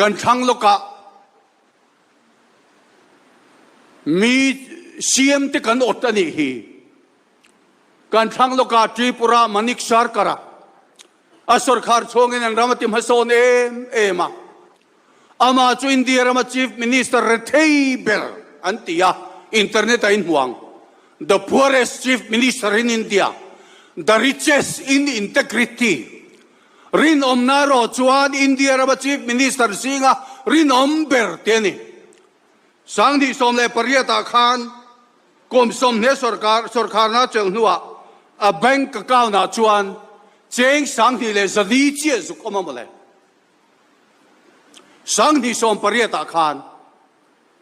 Kan thlang lawkah mi CM te kan awt a nih hi. Kan thlang lawkah Tripura Manik Sarkar-a a sawrkhar chhungin an ram a ti hmasawn em em a. Amah chu India rama Chief Minister rethei ber an ti a, internet a inhmuang. The poorest Chief Minister in India, the richest in integrity. Rinawmna erawh chuan India rama Chief Minister zinga rinawm ber te a ni. 2018 ah khan kum 20 sawrkar sawrkharna chelh hnuah a bank account ah chuan cheng 2400 chiah zuk awm a mawle. 2018 ah khan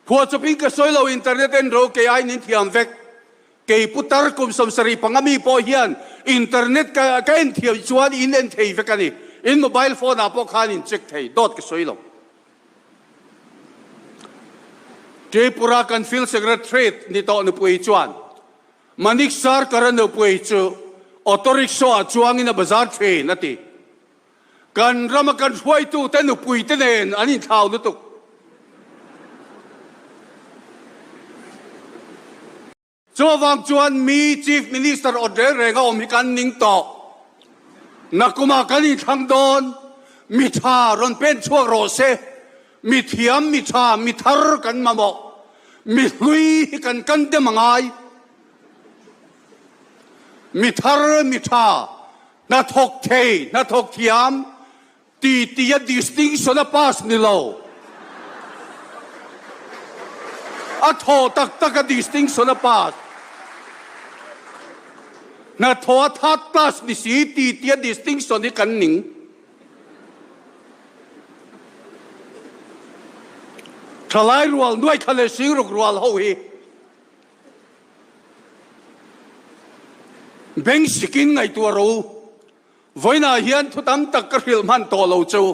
phuahchawpin ka sawi lo internet en ro kei aiin in thiam vek. Kei putar kum 75 mi pawh hian internet ka ka en thiam chuan in en thei vek a ni. In mobile phone ah pawh khan in check thei dawt ka sawi lo. Tripura kan field secretary ni tawh nupui chuan Manik Sarkar a nupui chu auto rickshaw ah chuangin a bazar thin a ti. Kan rama kan hruaitute nupuite nen an inthlau lutuk. Chuvang chuan mi Chief Minister awt reng reng a awm hi kan ning tawh. Nakumah kan inthlang dawn, mi tha rawn pen chhuak rawh se, mi thiam, mi tha, mi thar kan mamawh, mi hlui hi kan kan dem a ngai. Mi thar, mi tha, hnathawk thei, hnathawk thiam ti tia distinction a pass ni lo. A thaw tak tak a distinction a pass. Hnathawh a third class ni si ti tia distinction hi kan ning. Thalai rual nuaithla leh singruk rual ho hi. Beng sikin ngaihtuah ro u. Vawiinah hian thu tam tak ka hrilh hman tawh lo che u.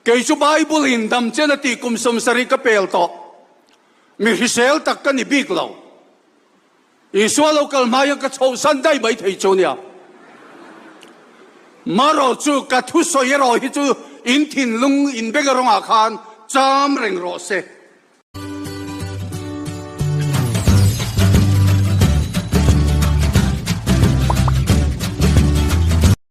Kei chu Bible in dam chen a tih kum 70 ka pel tawh. Mi hrisel tak ka ni bik lo. Isua lo kal hma hian ka chhohsan daih mai thei chu nia. Marawh chu ka thusawi erawh hi chu in thinlung in beng erawngah khan cham reng rawh se.